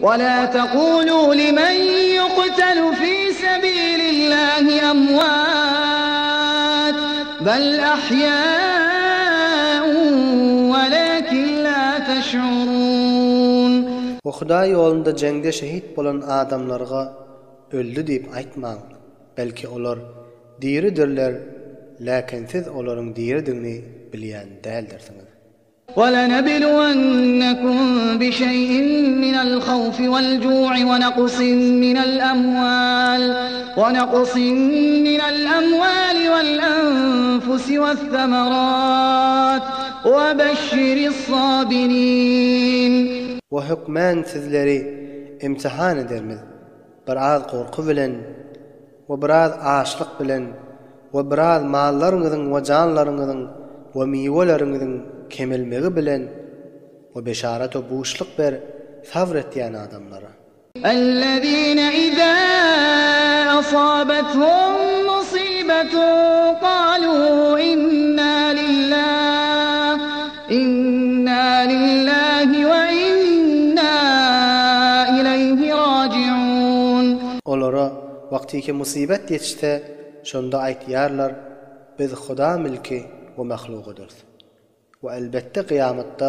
Wa la taqulu limen yuqtalu fi sabilillahi amwat, bal ahýaun walakin la teş'urun. We Hudaý ýolunda jeňde şehit bolan adamlarga öldi diýip aýtmaň, belki olar diridirler, läkin siz olaryň diridigini bilýän däldirsiňiz. وَلَنَبْلُوَنَّكُم بِشَيْءٍ مِّنَ الْخَوْفِ وَالْجُوعِ وَنَقْصٍ مِّنَ الْأَمْوَالِ وَنَقْصٍ مِّنَ الْأَمْوَالِ وَالْأَنفُسِ وَالثَّمَرَاتِ وَبَشِّرِ الصَّابِرِينَ. We hökmän sizleri imtihan edermiz, bir az gorky bilen we biraz açlyk bilen we biraz mallaryňyzyň we janlaryňyzyň we miweleriňiziň kemelmegi bilen we beşarat we buşluk ber sabr etýän adamlara. Ellezine izâ asâbethum musibetun kalû innâ lillâh innâ lillâhi we innâ ileýhi râjiûn. Olara wagtyky musybet ýetişse, şonda aýtýarlar, Biz Huda mülki we mahlugydyrys. We elbetde kyýamatda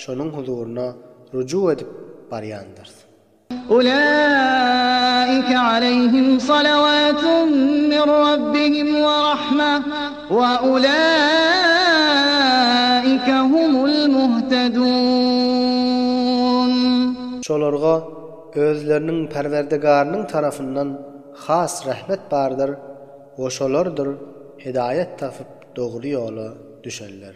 şonuň huzuryna rujuk edip barýandyrys. Ulaike aleýhim salawatun min rabbihim we rahmeh we ulaike humul muhtedun. Şolarga özleriniň Perwerdigarynyň tarapyndan has rehmet bardyr we şolardyr hidaýat tapyp dogry ýola düşenler.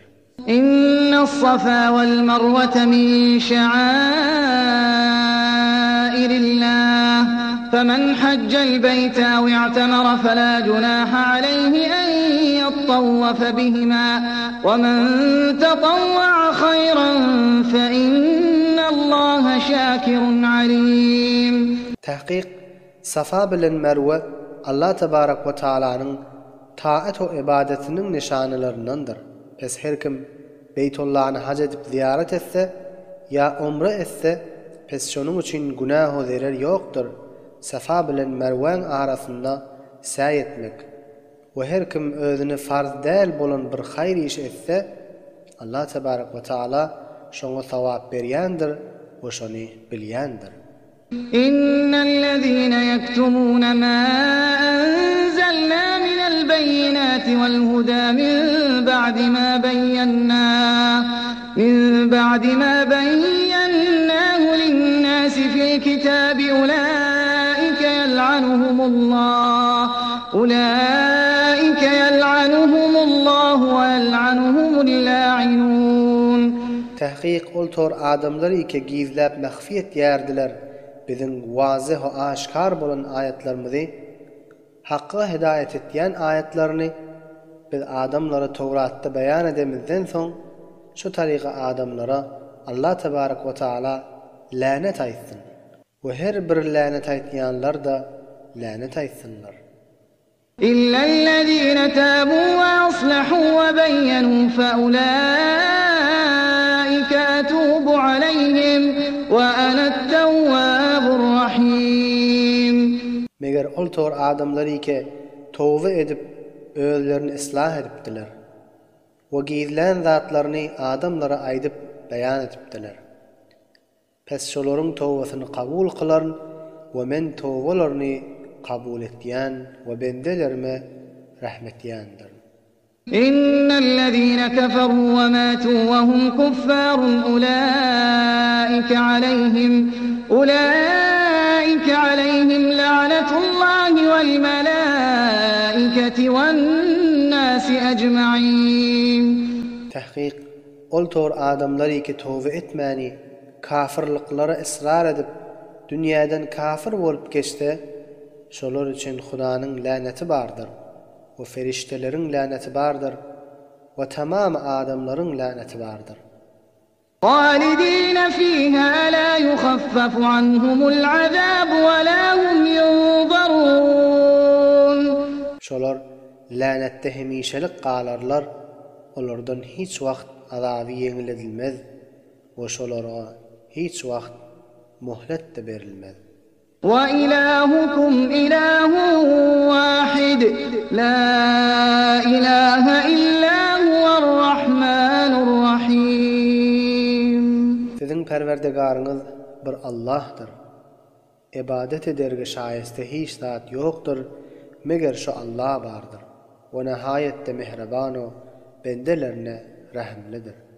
Innas-safa wal-marwata min şa'airillaah, femen hajjal-beýte ew i'temere felâ junâhe aleyhi en ýettawwafe bihimâ, we men tetawwa'a haýran fe innallaha şâkirun alîm. Tahkyk, Safa bilen Merwe Allah tebarek we taalanyň taat we ybadatynyň nyşanalaryndandyr. Pes her kim Beýtullany haj edip zyýarat etse, ýa omra etse, pes şonuň üçin günäh-u zerer ýokdur, Safa bilen Merwäň arasynda säý etmek. We her kim özüne farz däl bolan bir haýyr iş etse, Allah tebarek we taala şoňa sogap berýändir we şony bilýändir. Innellezine ýektumune ma enzelna minel beýinati vel huda min ba'di ma beýennah min ba'di ma beýennahu linnasi fil kitabi ulaike ýel'anuhumullah ulaike ýel'anuhumullahu we ýel'anuhumul la'inun. Tahkyk ol tor adamlar ike gizläp mahfi etýärdiler biziň wazyh we aşkar bolan aýatlarymyzy, Hakga hidaýat etýän aýatlaryny biz adamlara Towratda beýan edemizden soň şu taryka adamlara Allah tebarek we taala länet aýtsyn we her bir länet aýtýanlar-da länet aýtsynlar. Illellezine tabu we aslahu we beýenu fe ulaike etubu aleýhim we anettewwabur rahim. Meger ol tor adamlar ike toba edip özlerini yslah edipdiler we gizlän zatlaryny adamlara aýdyp beýan edipdiler. Pes şolaryň tobasyny kabul kylaryn we men tobalaryny kabul etýän we bendelerime rehm etýändirin. Innellezine keferu we matu we hum kuffarun ulaike aleýhim ulaike aleýhim la'netullahi wel melaiketi wen-nasi ejma'in. Tahkyk, Ol tor adamlar iki toba etmäni, kafyrlyklara ysrar edip, dünýäden kafyr bolup geçse, şolar üçin Hudanyň läneti bardyr we perişdeleriň läneti bardyr we tamam adamlaryň läneti bardyr. Halidine fiha la yuhaffafu anhumul azabu we la hum yunzarun. Şolar länetde hemişelik galarlar, Olardan hiç wagt azaby ýeňledilmez we şolara hiç wagt Mohlet-de berilmez. Wa ilahukum ilahun wahid, la ilaha illa huwer-Rahmanur Rahim. Siziň Perwerdigaryňyz bir Allahdyr. Ybadat ederge şaýeste hiç zat ýokdur, meger şu Allah bardyr. O nahaýatda mähriban-u, bendelerine rehimlidir.